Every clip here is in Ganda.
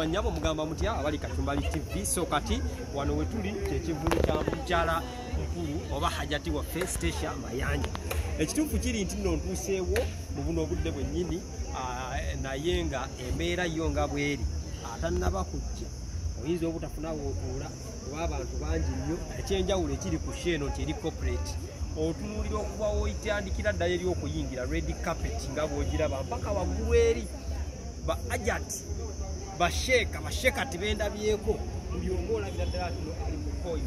Banyabo mugamba mutya abali Kachumbali TV. So kati wano wetuli kyekivulu kya mukyala mukulu oba hajati waffe Stecia Mayanja. Ekituufu kiri nti nno ntuuseewo mu buno obudde bwennyini, naye nga embeera yo nga bweri atannaba kujja oyinza obutafuna w'otuula kuba abantu bangi nnyo. Ekyenjawulo ekiri ku show eno nti eri corporate, otunuulira okuva w'oyitandikira ddala eri okuyingira red carpet nga bw'ogiraba mpaka waggulu eri ba ajati basheeka bashekati bendabyeko buli omu olabira ddala tuno ali ku point.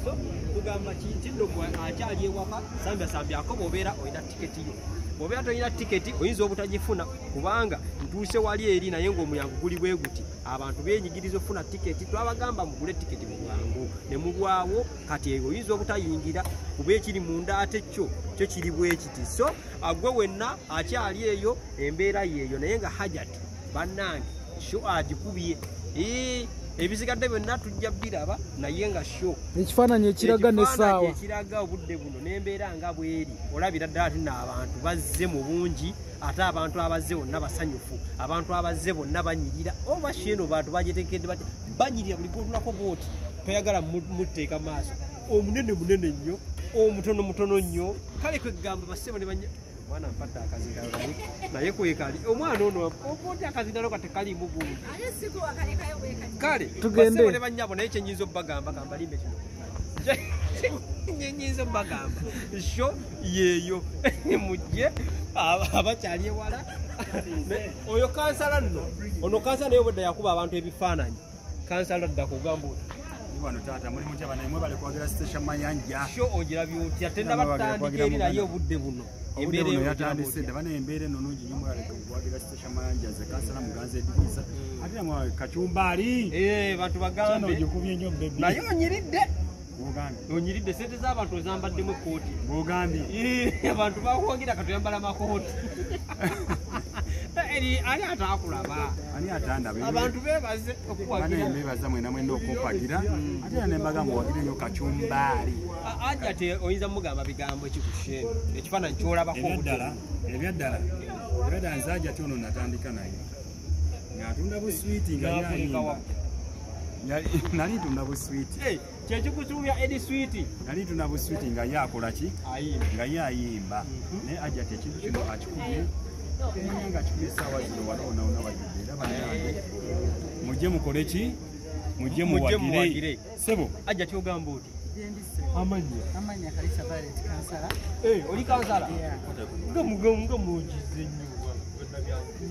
So tugamba kinti nno gwe akyali ewaka sambyasambyako bw'obeera olina tiketi yo, bw'obeera tolina tiketi oyinza obutagifuna kubanga ntuuse wali eri naye ng'omulyango guli bwe guti, abantu beenyigiriza okufuna tiketi. Twabagamba mugule tiketi mu bwangu ne mugwawo, kati eyo oyinza obutayingira kuba ekiri munda ate kyo kyo kiri bwe kiti. So agwe wenna akyali eyo embeera yeeyo, naye nga hajati bannange show agikubye. Ebisigadde byonna tujja biraba, naye nga show ekifaananyi ekiraga n'essaawa ekiraga obudde buno n'embeera nga bweri, olabira ddala nti abantu bazze mu bungi, ate abantu abazze bonna basanyufu, abantu abazze bonna banyirira. Oba show eno bantu bagiteekedde batya, banyirira buli gw'otunulako bw'oti toyagala muteeka maaso, omunene munene nnyo, omutono mutono nnyo. Kale kwegamba bassebo ne banya omwana mpadde akazindalo naye kwekali omwana ono oba akazindalo kati kalimu gundi. Kale bassebo ne bannyabo, naye kyenyinza obbagamba kambalimbe kino nyenyinza obbagamba show yeeyo mujje abakyali ewala. Oyo kansala nno ono kansala naye obwedda yakuba abantu ebifaananyi. Kansala dda kugamba oti wano taata muli mutya banaye mwebale kwagala Stecia Mayanja. Show ogirabye otya? Tennaba kutandika eri naye obudde buno embeera eno yatandise dda bana, embeera eno nnungi nnyo mwebale kuwagira Stecia Mayanja. Nze kansala Muganzi Edrisa, ate namwe Kachumbali bantu bagambe ogikubye nnyo baby, naye onyiridde onyiridde sente z'abantu ozambaddemu ekkooti bw'ogambye abantu bakuwagira katuyambala makooti. Ani ataakulaba ani atandaba abantu beebaze okuwagira beebaza mwena mwenda okumpagira, ate era ne mbagamba muwagire nnyo Kachumbali. Ajja te oyinza mugamba bigambo ki ku show eno ekifaananyi ky'olabako ebyaddala ebyaddala ebyaddala nze ajja ti ono natandika naye ng'atunda buswiti nga yayimba. Nali ntunda buswiti kyekikusuubya eri switi, nali ntunda buswiti nga ye akola ki nga ye ayimba. Naye ajja ti ekintu kino akikubye nga akikubye essaawa zino wala wonawona wajjudde era bannange mujje mukole ki, mujje muwagire ssebo. Ajja ti ogamba oti amannya Kalisa Violet kansala. Oli kansala nga mugize nnyo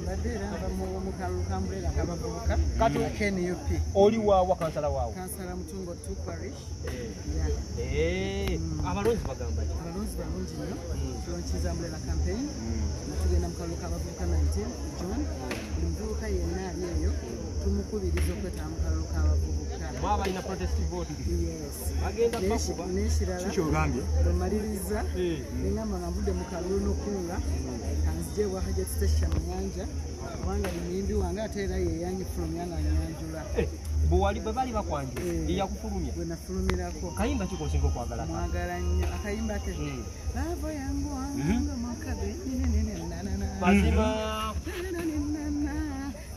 mbadde era nva mu kalulu ka Umbrella ak'abavubuka kati NUP. Oli waawa kansala waawo? Kansala Mutungo 2 Parish. Abalonzi bagamba ki? Abalonzi balungi nnyo. Tulonkiza Umbrella campaign nga tugenda mu kalulu k'abavubuka 19 June. Buli muvubuka yenna ali eyo tumukubiriza okwetaba mu kalulu k'abavubuka. Mwaba alina protest vote? Yes. Bagenda bakuba. N'ekirala Kikyogambye? Bwe maliriza nengamba nga nvudde mu kalulu n'okunga kanzije wa Hajati Stecia Mayanja kubanga ye muyimbi wange ate era ye yanyifulumya nga nyanjula. Bwe bali bakwanjula ye yakufulumya? Bwe nafulumirako. Kayimba ki k'osinga okwagala? Mwagala nnyo akayimba ke lavo yangu wanga makabe mazima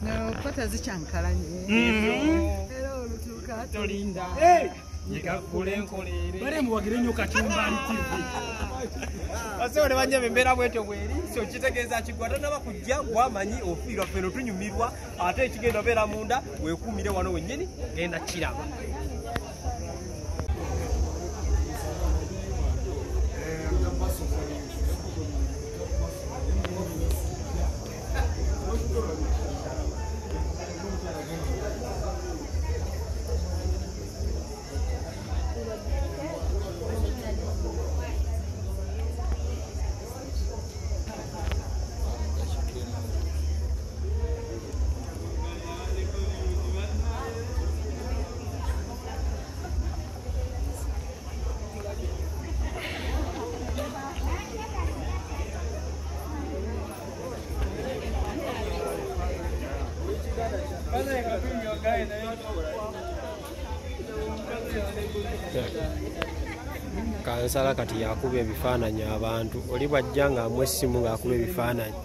nokota zikyankalanye era olutuuka tolinda bale muwagire nnyo Kachumbali TV. Bassebo ne bannyabo embeera bwetyo bweri, so kitegeeza kigwa tannaba kujja gwamanyi ofiirwa ffeno tunyumirwa, ate ekigenda obeera munda weekuumire wano wennyini genda kiraba. Kansala kati yakuba ebifaananyi abantu, oli bw'ajja ng'amuwa essimu ng'akuba ebifaananyi.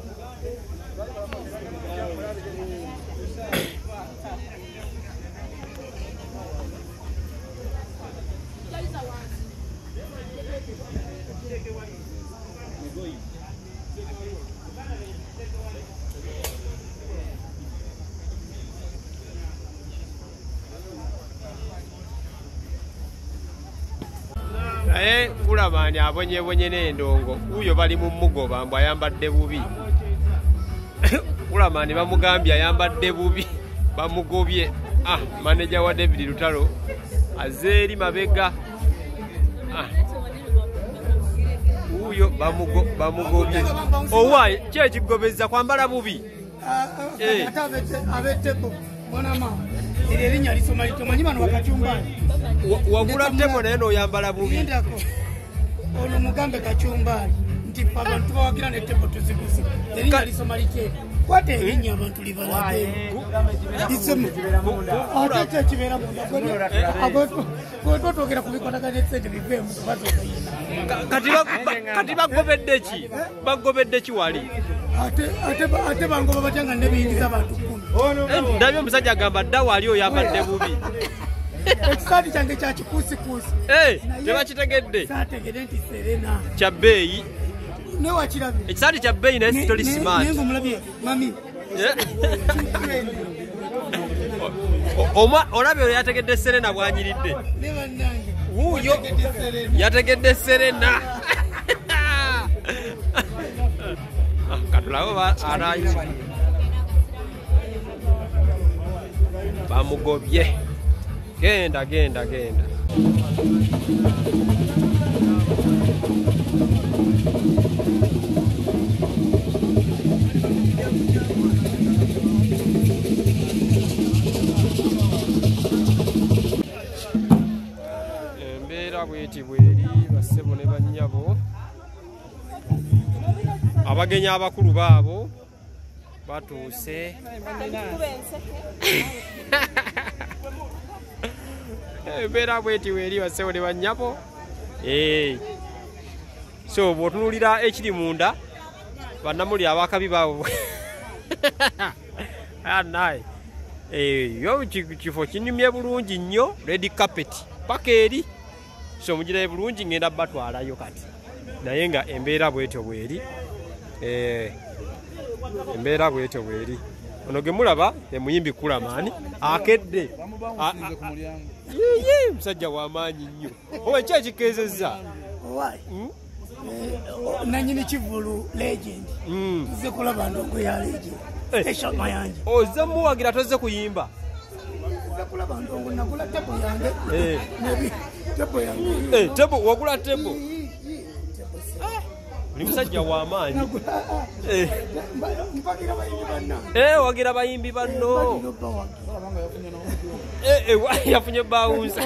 Naye Kulamani abonyebonye n'endongo uyo bali mu mugoba mbu ayambadde bubi. Kulamani bamugambye ayambadde bubi bamugobye. Ah, maneja wa David Lutalo azeri mabega. Ah. Uyo bamugobye. Owaye ki ekigobeza kwambala bubi? Wagula tebo naye n'oyambala bubi. Ono mugambe kachumbani nti abantu bawagira ne tebo tuziguze. Erinnya lisoma litye? Kwata erinnya abantu libalabe. Lisoma. Ate kye kibeera munda. Gwe twogera ku bikwatagana n'essente biveemu tubazogayina. Kati bagobedde ki? Bagobedde ki wali? Ate bangoba batya nga ne biyingiza abantu 10. Ndabye omusajja agamba dda wali oyambadde bubi. Ekisaati kyange kya kikuusikuusi. Tebakitegedde. Saategedde nti Serena. Kya bbeeyi. Ne wakirabye. Ekisaati kya bbeeyi naye sitoli smart. Naye ng'omulabye mami. Olabye oyo yategedde Serena bw'anyiridde. Ne bannange. Wuuyo yategedde Serena. Katulabe anaayimba. Bamugobye. Genda genda genda. Embeera bweti bweri bassebo ne bannyabo. Abagenyi abakulu baabo batuuse. Embeera bweti bweri bassebo ne bannyabo. So bw'otunuulira ekiri munda bannamuli abakabi baabo. Naye yo kifo kinyumye bulungi nnyo, red carpet paka eri. So mugirayo bulungi ngenda batwalayo kati. Naye nga embeera bwetyo bweri. Embeera bwetyo bweri. Ono ge mulaba emuyimbi Kulamani akedde. Yee, musajja w'amaanyi nnyo. Oba ki ekikeezezza? Nanyini kivulu legend. Nze kulaba ndongo ya legend. Station Mayanja. Ozze muwagira tozze kuyimba. Nze kulaba ndongo nagula tebo yange. Nebi tebo yange. Tebo wagula tebo. Oli musajja w'amaanyi. Mpagira bayimbi banno. Wagira bayimbi banno. Yafunye bawunza.